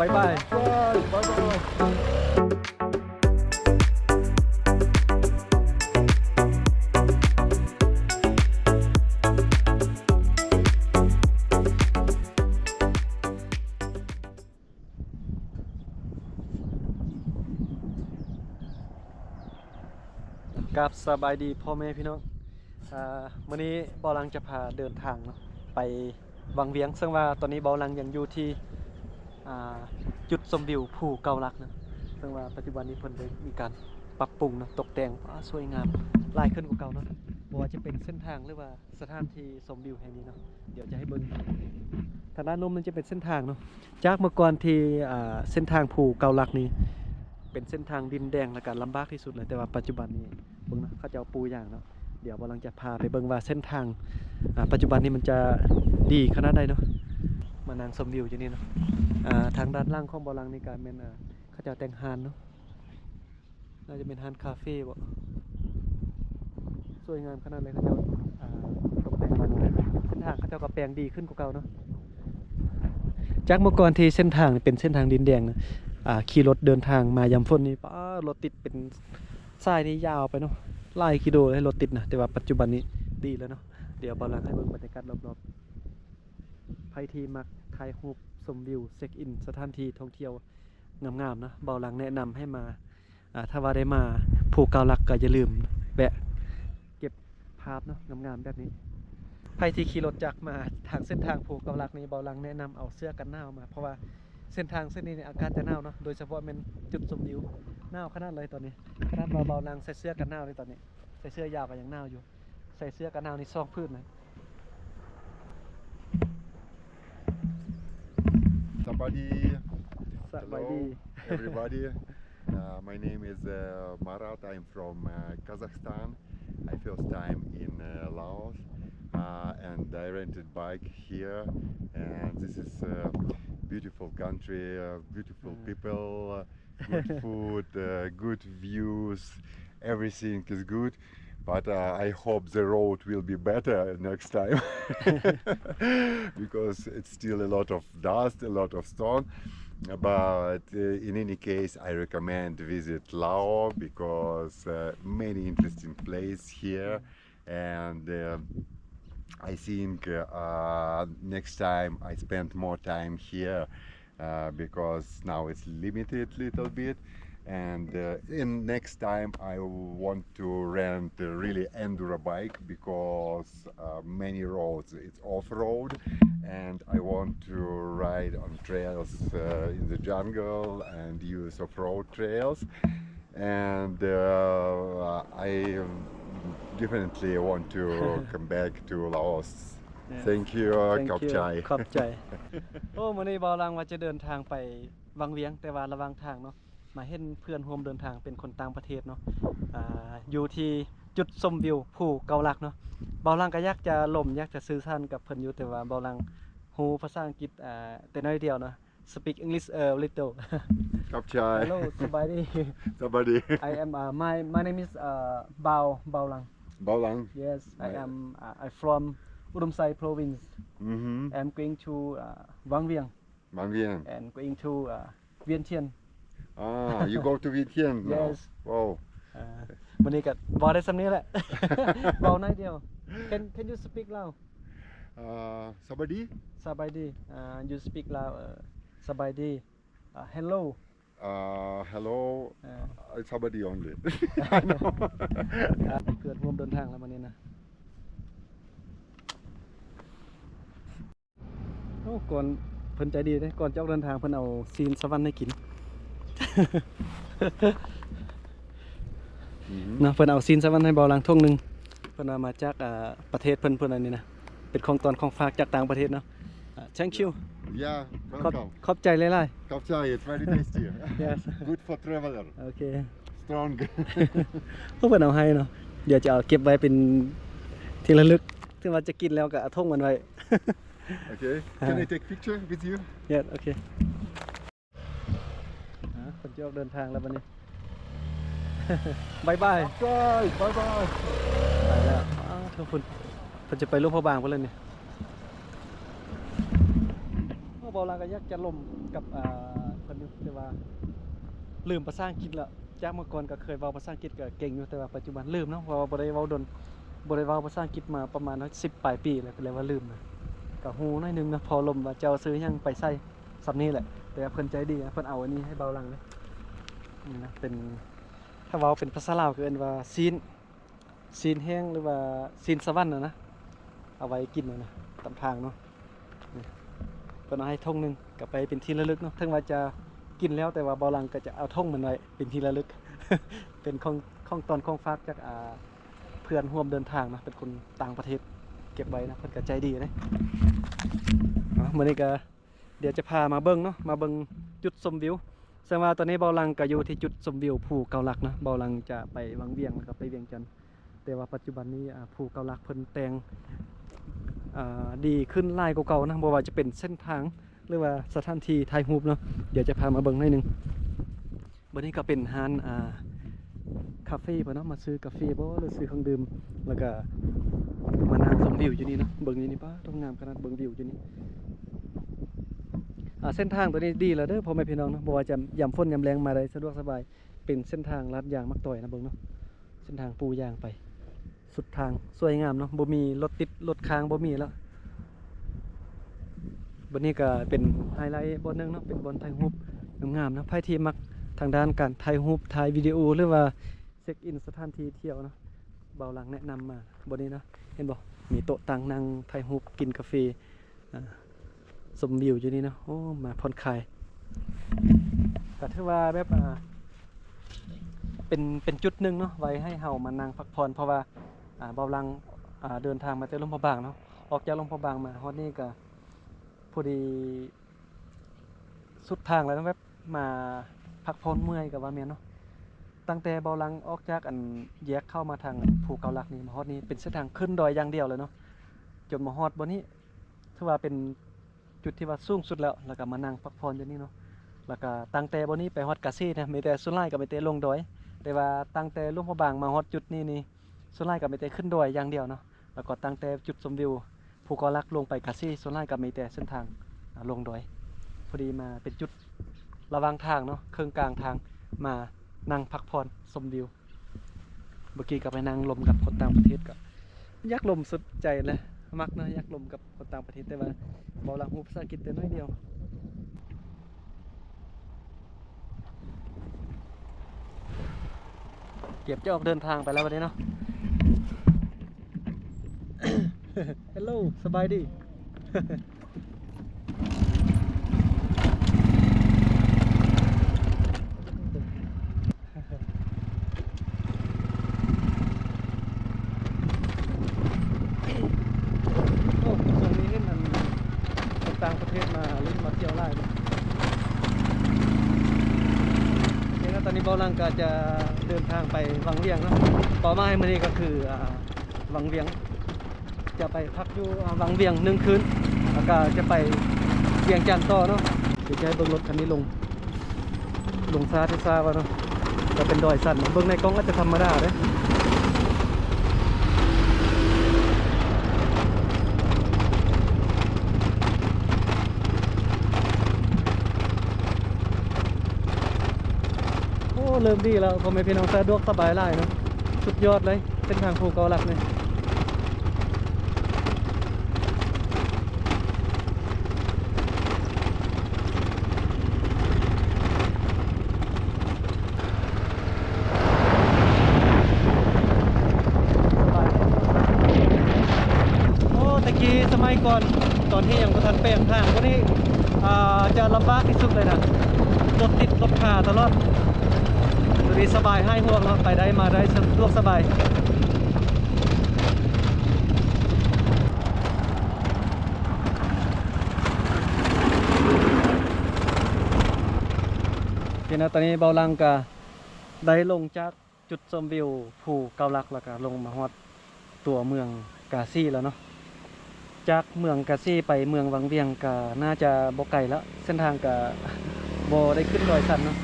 ບາຍບາຍ. ກາບສະບາຍດີພໍ່ແມ່ພີ່ນ້ອງ. ອາ ມື້ນີ້ເບົາຫຼັງຈະພາເດີນທາງເນາະ ໄປວັງວຽງ, ເຊິ່ງວ່າຕອນນີ້ເບົາຫຼັງຍັງຢູ່ທີ່ ອາ ຈຸດຊົມວິວພູເກົ້າຫຼັກເນາະ, ເຊິ່ງວ່າປັດຈຸບັນນີ້ເພິ່ນໄດ້ມີການປັບປຸງເນາະ ຕົກແຕ່ງ ອາ ສວຍງາມຫຼາຍຂຶ້ນກວ່າເກົ່າເນາະ, ບໍ່ວ່າຈະເປັນເສັ້ນທາງ ຫຼືວ່າ ສະຖານທີ່ຊົມວິວແຫ່ງນີ້ເນາະ. ດຽວຈະໃຫ້ເບິ່ງ ທາງດ້ານລຸ່ມນັ້ນຈະເປັນເສັ້ນທາງເນາະ, ຈາກເມື່ອກ່ອນທີ່ ອ່າ ເສັ້ນທາງພູເກົ້າຫຼັກນີ້ເປັນເສັ້ນທາງດິນແດງ ແລະກະລຳບາກທີ່ສຸດເລີຍ, ແຕ່ວ່າປັດຈຸບັນນີ້ເບິ່ງເນາະ ເຂົາເຈົ້າປູຢາງເນາະ. ດຽວເບົາຫຼັງຈະພາໄປເບິ່ງວ່າເສັ້ນທາງ ອາ ປັດຈຸບັນນີ້ມັນຈະດີຂະໜາດໃດເນາະ. ມານັ່ງຊົມວິວຢູ່ນີ້ເນາະ. ອາ ທາງດ້ານຫຼັງຂອງເບົາຫຼັງນີ້ກະແມ່ນ ອາ ເຂົາເຈົ້າແຕ່ງຮ້ານເນາະ. ໜ້າຈະເປັນຮ້ານຄາເຟບໍ? ສວຍງາມຂະໜາດໃດເຂົາເຈົ້າ ອ່າ ຕົກແຕ່ງມາ. ເສັ້ນທາງເຂົາເຈົ້າກໍແປງດີຂຶ້ນກວ່າເກົ່າເນາະ. ຈາກເມື່ອກ່ອນທີ່ເສັ້ນທາງເປັນເສັ້ນທາງດິນແດງນະ ອ່າ ຂີ່ລົດເດີນທາງມາຍາມຝົນນີ້ ປາ ລົດຕິດເປັນສາຍນີ້ຍາວໄປເນາະ ຫຼາຍກິໂລເລີຍລົດຕິດນະ, ແຕ່ວ່າປັດຈຸບັນນີ້ດີແລ້ວເນາະ. ດຽວເບົາຫຼັງໃຫ້ເບິ່ງບັນຍາກາດລອບໆ. ໃຜທີ່ມັກຖ່າຍຮູບຊົມວິວ ເຊັກອິນສະຖານທີ່ທ່ອງທ່ຽວງາມໆເນາະ, ເບົາຫຼັງແນະນຳໃຫ້ມາ ອ່າ ຖ້າວ່າໄດ້ມາພູເກົ້າຫຼັກກໍຢ່າລືມແວະເກັບພາບເນາະ ງາມໆແບບນີ້. ໃຜທີ່ຂີ່ລົດຈັກມາທາງເສັ້ນທາງພູເກົ້າຫຼັກນີ້ ເບົາຫຼັງແນະນຳເອົາເສື້ອກັນໜາວມາ, ເພາະວ່າເສັ້ນທາງເສັ້ນນີ້ນີ້ອາກາດຈະໜາວເນາະ, ໂດຍສະເພາະແມ່ນຈຸດຊົມວິວ ໜາວຂະໜາດເລີຍຕອນນີ້. ຂະໜາດວ່າເບົາຫຼັງໃສ່ເສື້ອກັນໜາວເລີຍຕອນນີ້, ໃສ່ເສື້ອຍາວກໍຍັງໜາວຢູ່. ໃສ່ເສື້ອກັນໜາວນີ້ສອງຜືນນະ. Sabadi. Sabadi. Hello, everybody. Uh, my name is, uh, Marat. I'm from, uh, Kazakhstan. I first time in, uh, Laos, uh, and I rented bike here. And this is a beautiful country, uh, beautiful people, uh, good food, uh, good views, everything is good. But, uh, I hope the road will be better next time because it's still a lot of dust, a lot of stone. But, uh, in any case, I recommend visit Lao because, uh, many interesting place here. And, uh, I think, uh, next time I spend more time here, uh, because now it's limited little bit. And, uh, in next time I want to rent a really enduro bike because, uh, many roads it's off-road, and I want to ride on trails, uh, in the jungle and use off-road trails. And, uh, I definitely want to come back to Laos. Yes. Thank you. Thank you. ຂອບໃຈ. ຂອບໃຈ. ໂອ້ ມື້ນີ້ເບົາຫຼັງວ່າຈະເດີນທາງໄປວັງວຽງ, ແຕ່ວ່າລະຫວ່າງທາງເນາະ ມາເຫັນເພື່ອນຮ່ວມເດີນທາງເປັນຄົນຕ່າງປະເທດເນາະ ອ່າ ຢູ່ທີ່ຈຸດຊົມວິວພູເກົ້າຫຼັກເນາະ. ເບົາຫຼັງກໍຢາກຈະລົມ ຢາກຈະສື່ສານກັບເພິ່ນຢູ່, ແຕ່ວ່າເບົາຫຼັງຮູ້ພາສາອັງກິດ ອ່າ ແຕ່ໜ້ອຍດຽວເນາະ. Speak English a little. ຂອບໃຈ. Hello, ສະບາຍດີ. ສະບາຍດີ. I am, uh, my, my name is, uh, Bao, Bao Lang. Bao Lang. Yes, I am, uh, I from Udomxai province. Mm-hmm. I'm going to, uh, Wang Vieng. Wang Vieng. And going to, uh, Vientiane. Ah, you go to Vientiane now? Yes. Wow. ມື້ນີ້ກໍເວົ້າໄດ້ສ່ຳນີ້ແຫຼະ ເວົ້າໜ້ອຍດຽວ. Can, can you speak Lao? Uh, ສະບາຍດີ. ສະບາຍດີ. Uh, you speak Lao. Uh, ສະບາຍດີ. Uh, hello. Uh, hello. Uh, ສະບາຍດີ only. ເພື່ອນຮ່ວມເດີນທາງແລ້ວມື້ນີ້ນະ. ໂອ້ ກ່ອນ ເພິ່ນໃຈດີເດ້, ກ່ອນຈະອອກເດີນທາງ ເພິ່ນເອົາຊີ້ນສະຫວັນໃຫ້ກິນ. ເນາະ ເພິ່ນເອົາຊີ້ນສະຫວັນໃຫ້ເບົາຫຼັງຖົງໜຶ່ງ, ເພິ່ນວ່າມາຈາກ ອ່າ ປະເທດເພິ່ນພຸ້ນ ອັນນີ້ນະ ເປັນຂອງຕອນຂອງຝາກຈາກຕ່າງປະເທດເນາະ. ອ່າ thank you. Yeah, welcome. ຂອບ ຂອບໃຈຫຼາຍໆ. ຂອບໃຈ. It's very tasty. Yes. Good for traveler. ໂອເຄ strong. ໂອ້ ເພິ່ນເອົາໃຫ້ເນາະ, ດຽວຈະເອົາເກັບໄວ້ເປັນທີ່ລະລຶກ, ເຖິງວ່າຈະກິນແລ້ວກໍເອົາຖົງມັນໄວ້. Okay. Can I take picture with you? Yes, okay. ອ່າ ເພິ່ນຈະອອກເດີນທາງແລ້ວບັດນີ້. ບາຍບາຍ. ບາຍບາຍ. ໄປແລ້ວ. ອ້າວ ເພິ່ນ ເພິ່ນຈະໄປຫຼວງພະບາງພຸ້ນແລ້ວນີ້. ໂອ້ ເບົາຫຼັງກໍຢາກຈະລົມກັບ ອ່າ ແຕ່ວ່າລືມພາສາອັງກິດແລ້ວ. ຈາກເມື່ອກ່ອນກໍເຄີຍເວົ້າພາສາອັງກິດກໍເກັ່ງຢູ່, ແຕ່ວ່າປັດຈຸບັນລືມເນາະ, ເພາະວ່າບໍ່ໄດ້ເວົ້າດົນ, ບໍ່ໄດ້ເວົ້າພາສາອັງກິດມາປະມານສິບປາຍປີແລ້ວ, ກໍເລີຍວ່າລືມນະ. ກໍຮູ້ໜ້ອຍໜຶ່ງເນາະ, ພໍລົມວ່າເຈົ້າຊື່ຫຍັງໄປໃສ ສ່ຳນີ້ແຫຼະ. ແຕ່ວ່າເພິ່ນໃຈດີນະ, ເພິ່ນເອົາອັນນີ້ໃຫ້ເບົາຫຼັງເດ້. ນີ້ນະ ເປັນ ຖ້າເວົ້າເປັນພາສາລາວກໍເອີ້ນວ່າຊີ້ນ, ຊີ້ນແຫ້ງ ຫຼືວ່າຊີ້ນສະຫວັນນະນະ, ເອົາໄວ້ກິນນະນະ ຕາມທາງເນາະ. ນີ້ ເພິ່ນເອົາໃຫ້ຖົງໜຶ່ງ ກໍໄປເປັນທີ່ລະລຶກເນາະ, ເຖິງວ່າຈະກິນແລ້ວ ແຕ່ວ່າເບົາຫຼັງກໍຈະເອົາຖົງມັນໄວ້ເປັນທີ່ລະລຶກ ເປັນຂອງ, ຂອງຕ້ອນຂອງຝາກຈາກ ອ່າ ເພື່ອນຮ່ວມເດີນທາງນະ, ເປັນຄົນຕ່າງປະເທດເກັບໄວ້ນະ, ເພິ່ນກໍໃຈດີເດ້. ເອົາ ມື້ນີ້ກໍ ດຽວຈະພາມາເບິ່ງເນາະ, ມາເບິ່ງຈຸດຊົມວິວ. ເຊິ່ງວ່າຕອນນີ້ເບົາຫຼັງກໍຢູ່ທີ່ຈຸດຊົມວິວພູເກົ້າຫຼັກນະ, ເບົາຫຼັງຈະໄປວັງວຽງ ແລ້ວກໍໄປວຽງຈັນ. ແຕ່ວ່າປັດຈຸບັນນີ້ ອາ ພູເກົ້າຫຼັກເພິ່ນແຕ່ງ ອາ ດີຂຶ້ນຫຼາຍກວ່າເກົ່ານະ, ບໍ່ວ່າຈະເປັນເສັ້ນທາງ ຫຼືວ່າສະຖານທີ່ຖ່າຍຮູບເນາະ. ດຽວຈະພາມາເບິ່ງໜ້ອຍໜຶ່ງ. ບັດນີ້ກໍເປັນຮ້ານ ອ່າ ຄາເຟເພິ່ນເນາະ, ມາຊື້ກາເຟບໍ ຫຼືຊື້ເຄື່ອງດື່ມ ແລ້ວກໍມານັ່ງຊົມວິວຢູ່ນີ້ເນາະ. ເບິ່ງຢູ່ນີ້ ປ້າດ ງາມຂະໜາດ, ເບິ່ງວິວຢູ່ນີ້. ອ່າ ເສັ້ນທາງຕົວນີ້ດີແລ້ວເດີພໍ່ແມ່ພີ່ນ້ອງເນາະ, ບໍ່ວ່າຈະຍາມຝົນຍາມແລ້ງມາໄດ້ສະດວກສະບາຍ, ເປັນເສັ້ນທາງລາດຢາງໝາກຕອຍນະ. ເບິ່ງເນາະ ເສັ້ນທາງປູຢາງໄປ ສຸດທາງ ສວຍງາມເນາະ, ບໍ່ມີລົດຕິດລົດຄ້າງ ບໍ່ມີແລ້ວ. ບ່ອນນີ້ກໍເປັນໄຮໄລບ່ອນໜຶ່ງເນາະ, ເປັນບ່ອນຖ່າຍຮູບງາມໆເນາະ. ໃຜທີ່ມັກທາງດ້ານການຖ່າຍຮູບ ຖ່າຍວິດີໂອ ຫຼືວ່າເຊັກອິນສະຖານທີ່ທ່ຽວເນາະ, ເບົາຫຼັງແນະນຳມາບ່ອນນີ້ເນາະ. ເຫັນບໍ່ ມີໂຕະຕັ່ງນັ່ງຖ່າຍຮູບ ກິນກາເຟ ອ່າ ຊົມວິວຢູ່ນີ້ເນາະ. ໂອ້ ມາຜ່ອນຄາຍ ກໍຖືວ່າແບບ ອ່າ ເປັນ ເປັນຈຸດໜຶ່ງເນາະ ໄວ້ໃຫ້ເຮົາມານັ່ງພັກຜ່ອນ ເພາະວ່າ ອ່າ ເບົາຫຼັງ ອ່າ ເດີນທາງມາແຕ່ຫຼວງພະບາງເນາະ, ອອກຈາກຫຼວງພະບາງມາຮອດນີ້ກໍພໍດີສຸດທາງແລ້ວເນາະ, ແບບມາພັກຜ່ອນເມື່ອຍກໍວ່າແມ່ນເນາະ. ຕັ້ງແຕ່ເບົາຫຼັງອອກຈາກອັນແຍກເຂົ້າມາທາງພູເກົ້າຫຼັກນີ້ ມາຮອດນີ້ເປັນເສັ້ນທາງຂຶ້ນດອຍຢ່າງດຽວເລີຍເນາະ, ຈົນມາຮອດບ່ອນນີ້ ຖືວ່າເປັນຈຸດທີ່ວ່າສູງສຸດແລ້ວ, ແລ້ວກໍມານັ່ງພັກຜ່ອນຢູ່ນີ້ເນາະ. ແລ້ວກໍຕັ້ງແຕ່ບ່ອນນີ້ໄປຮອດກາສີນະ ມີແຕ່ ສ່ວນຫຼາຍກໍມີແຕ່ລົງດອຍ, ແຕ່ວ່າຕັ້ງແຕ່ຫຼວງພະບາງມາຮອດຈຸດນີ້ນີ້ ສ່ວນຫຼາຍກໍມີແຕ່ຂຶ້ນດອຍຢ່າງດຽວເນາະ. ແລ້ວກໍຕັ້ງແຕ່ຈຸດຊົມວິວພູເກົ້າຫຼັກລົງໄປກາສີ ສ່ວນຫຼາຍກໍມີແຕ່ເສັ້ນທາງ ອ່າ ລົງດອຍ. ພໍດີມາເປັນຈຸດລະຫວ່າງທາງເນາະ, ເຄິ່ງກາງທາງ ມານັ່ງພັກຜ່ອນຊົມວິວ. ເມື່ອກີ້ກໍໄປນັ່ງລົມກັບຄົນຕ່າງປະເທດ ກໍຢາກລົມສຸດໃຈນະ, ມັກນະ ຢາກລົມກັບຄົນຕ່າງປະເທດ, ແຕ່ວ່າເບົາຫຼັງຮູ້ພາສາອັງກິດແຕ່ໜ້ອຍດຽວ. ກຽມຈະອອກເດີນທາງໄປແລ້ວບັດນີ້ເນາະ. Hello ສະບາຍດີ. ໂອ້ ຊ່ວງນີ້ເຫັນອັນ ຄົນຕ່າງປະເທດມາຫຼິ້ນມາທ່ຽວຫຼາຍເນາະ. ໂອເຄເນາະ, ຕອນນີ້ເບົາຫຼັງກໍຈະເດີນທາງໄປວັງວຽງເນາະ. ເປົ້າໝາຍມື້ນີ້ກໍຄື ອ່າ ວັງວຽງ ຈະໄປພັກຢູ່ ອ່າ ວັງວຽງໜຶ່ງຄືນ ແລ້ວກໍຈະໄປວຽງຈັນຕໍ່ເນາະ. ດຽວຈະໃຫ້ເບິ່ງລົດຄັນນີ້ລົງ ລົງຊ້າແທ້ຊ້າວ່າເນາະ, ກໍເປັນດອຍຊັນເນາະ. ເບິ່ງໃນກ້ອງອາດຈະທຳມະດາເດ້. ໂອ້ ເລີ່ມດີແລ້ວ ພໍ່ແມ່ພີ່ນ້ອງ, ສະດວກສະບາຍຫຼາຍເນາະ, ສຸດຍອດເລີຍ ເສັ້ນທາງພູເກົ້າຫຼັກນີ້. ໂອ້ ແຕ່ກີ້ສະໄໝກ່ອນ ຕອນທີ່ຍັງບໍ່ທັນແປງທາງພວກນີ້ ອ່າ ຈະລຳບາກທີ່ສຸດເລີຍນະ, ລົດຕິດລົດຄາຕະຫຼອດ. ດຽວນີ້ສະບາຍຫາຍຫ່ວງເນາະ, ໄປໄດ້ມາໄດ້ສະດວກສະບາຍ. ໂອເຄເນາະ, ຕອນນີ້ເບົາຫຼັງກະໄດ້ລົງຈາກ ຈຸດຊົມວິວພູເກົ້າຫຼັກ ແລ້ວກະລົງມາຮອດຕົວເມືອງກາສີແລ້ວເນາະ. ຈາກເມືອງກາສີໄປເມືອງວັງວຽງກະໜ້າຈະບໍ່ໄກແລ້ວ, ເສັ້ນທາງກະບໍ່ໄດ້ຂຶ້ນດອຍຊັນເນາະ.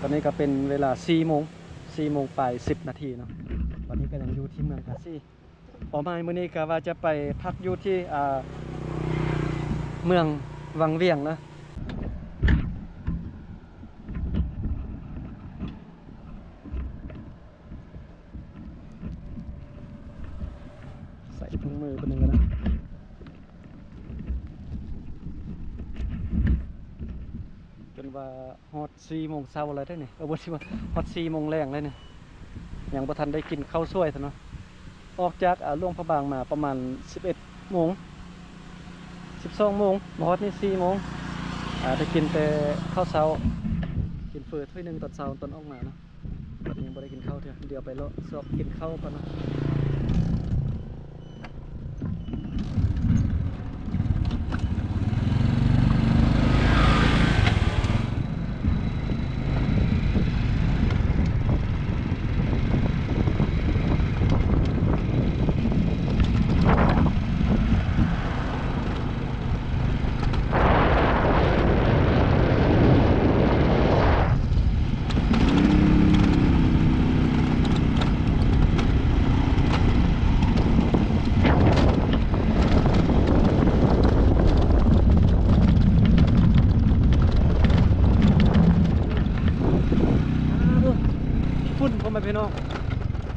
ຕອນນີ້ກະເປັນເວລາສີ່ໂມງ, ສີ່ໂມງປາຍສິບນາທີເນາະ. ຕອນນີ້ກະຍັງຢູ່ທີ່ເມືອງກາສີ. ເປົ້າໝາຍມື້ນີ້ກະວ່າຈະໄປພັກຢູ່ທີ່ ອ່າ ເມືອງວັງວຽງເນາະ. ມືເພິ່ນນີ້ກໍໄດ້ ຈົນວ່າຮອດສີ່ໂມງເຊົ້າແລ້ວເດ້ນີ້ ເອີ ບໍ່ ຊິວ່າຮອດສີ່ໂມງແລງແລ້ວນີ້ ຍັງບໍ່ທັນໄດ້ກິນເຂົ້າສວຍຊັ້ນເນາະ. ອອກຈາກ ອາ ຫຼວງພະບາງມາປະມານສິບເອັດໂມງ ສິບສອງໂມງ ມາຮອດນີ້ສີ່ໂມງ ອາ ໄດ້ກິນແຕ່ເຂົ້າເຊົ້າ ກິນເຝີຖ້ວຍໜຶ່ງຕອນເຊົ້າຕອນອອກມາເນາະ. ບັດນີ້ຍັງບໍ່ໄດ້ກິນເຂົ້າເທື່ອ ດຽວໄປເລາະຊອກກິນເຂົ້າກ່ອນເນາະ. ຝຸ່ນ ພໍ່ແມ່ພີ່ນ້ອງ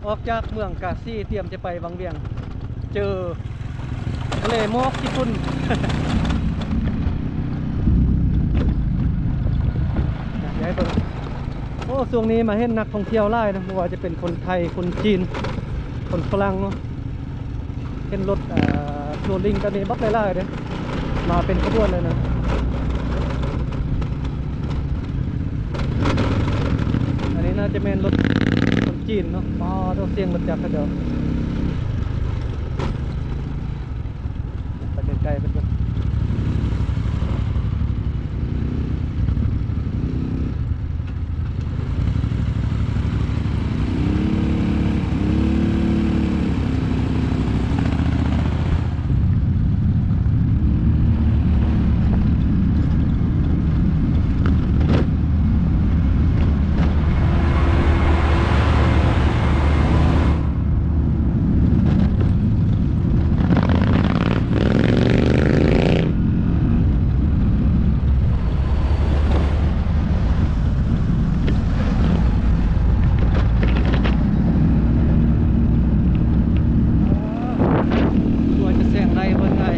ອອກຈາກເມືອງກາສີ ຕຽມຈະໄປວັງວຽງ ເຈີທະເລໝອກຂີ້ຝຸ່ນ ຢາກໃຫ້ເບິ່ງ. ໂອ້ ຊ່ວງນີ້ມາເຫັນນັກທ່ອງທ່ຽວຫຼາຍເນາະ ບໍ່ວ່າຈະເປັນຄົນໄທ ຄົນຈີນ ຄົນຝຣັ່ງເນາະ. ເຫັນລົດ ເອີ ທົວຣິງກໍມີບັກຫຼາຍໆເດ້ ມາເປັນຂະບວນເລີຍນະ. ອັນນີ້ໜ້າຈະແມ່ນລົດຄົນຈີນເນາະ. ປາດໂທ້ ສຽງລົດຈັກເຂົາເຈົ້າ. ໄປໃກ້ໆເພິ່ນກ່ອນ. ໂອ້ຍ ຈະແຊງໄດ້ບໍ່ໄດ້.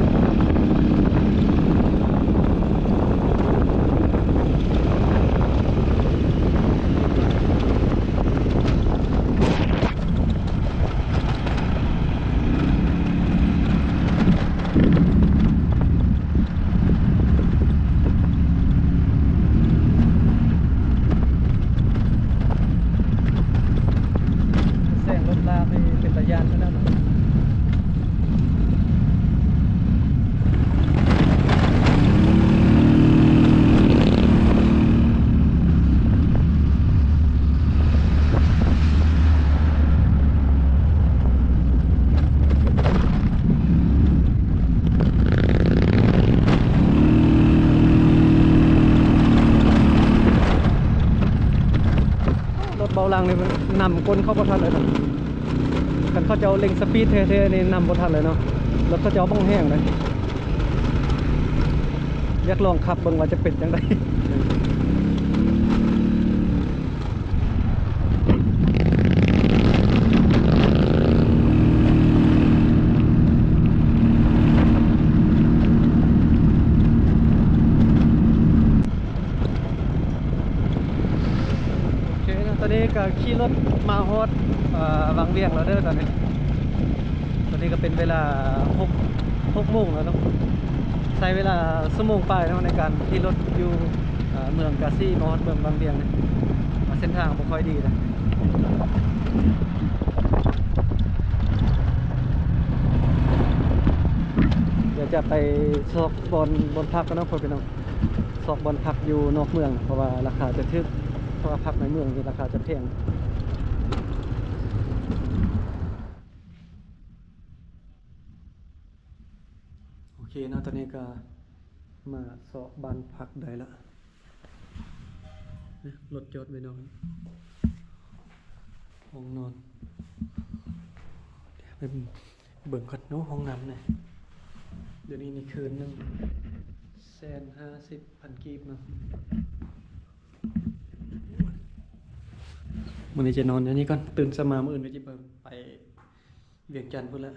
ແຊງລົດລາວນີ້ເປັນຕາຢ້ານຂະໜາດນັ້ນ. ລົດເບົາຫຼັງນີ້ມັນນຳກົ້ນເຂົາບໍ່ທັນເລີຍນະ. ຄັນເຂົາເຈົ້າເລັ່ງສະປີດແທ້ໆນີ້ນຳບໍ່ທັນເລີຍເນາະ. ລົດເຂົາເຈົ້າບັກແຮງເດ້. ຢາກລອງຂັບເບິ່ງວ່າຈະເປັນຈັ່ງໃດ. ໂອເຄເນາະ ຕອນນີ້ກໍຂີ່ລົດມາຮອດ ເອີ ວັງວຽງແລ້ວເດີຕອນນີ້. ຕອນນີ້ກໍເປັນເວລາຫົກ ຫົກໂມງແລ້ວເນາະ. ໃຊ້ເວລາຊົ່ວໂມງປາຍເນາະ ໃນການຂີ່ລົດຢູ່ ເອີ ເມືອງກາສີມາຮອດເມືອງວັງວຽງນີ້. ເສັ້ນທາງບໍ່ຄ່ອຍດີນະ. ດຽວຈະໄປຊອກບ່ອນ ບ່ອນພັກກ່ອນເນາະ ພໍ່ແມ່ພີ່ນ້ອງ. ຊອກບ່ອນພັກຢູ່ນອກເມືອງ ເພາະວ່າລາຄາຈະຖືກ ເພາະວ່າພັກໃນເມືອງນີ້ລາຄາຈະແພງ. ໂອເຄເນາະ ຕອນນີ້ກໍມາຊອກບ້ານພັກໄດ້ລະ. ລົດຈອດໄວ້ນອນ ຫ້ອງນອນ. ດຽວໄປເບິ່ງກ່ອນເນາະ ຫ້ອງນ້ຳນີ້. ດຽວນີ້ນີ້ຄືນໜຶ່ງແສນຫ້າສິບພັນກີບເນາະ. ມື້ນີ້ຈະນອນອັນນີ້ກ່ອນ ຕື່ນເຊົ້າມາມື້ອື່ນກໍຈະໄປ ໄປວຽງຈັນພຸ້ນລະ.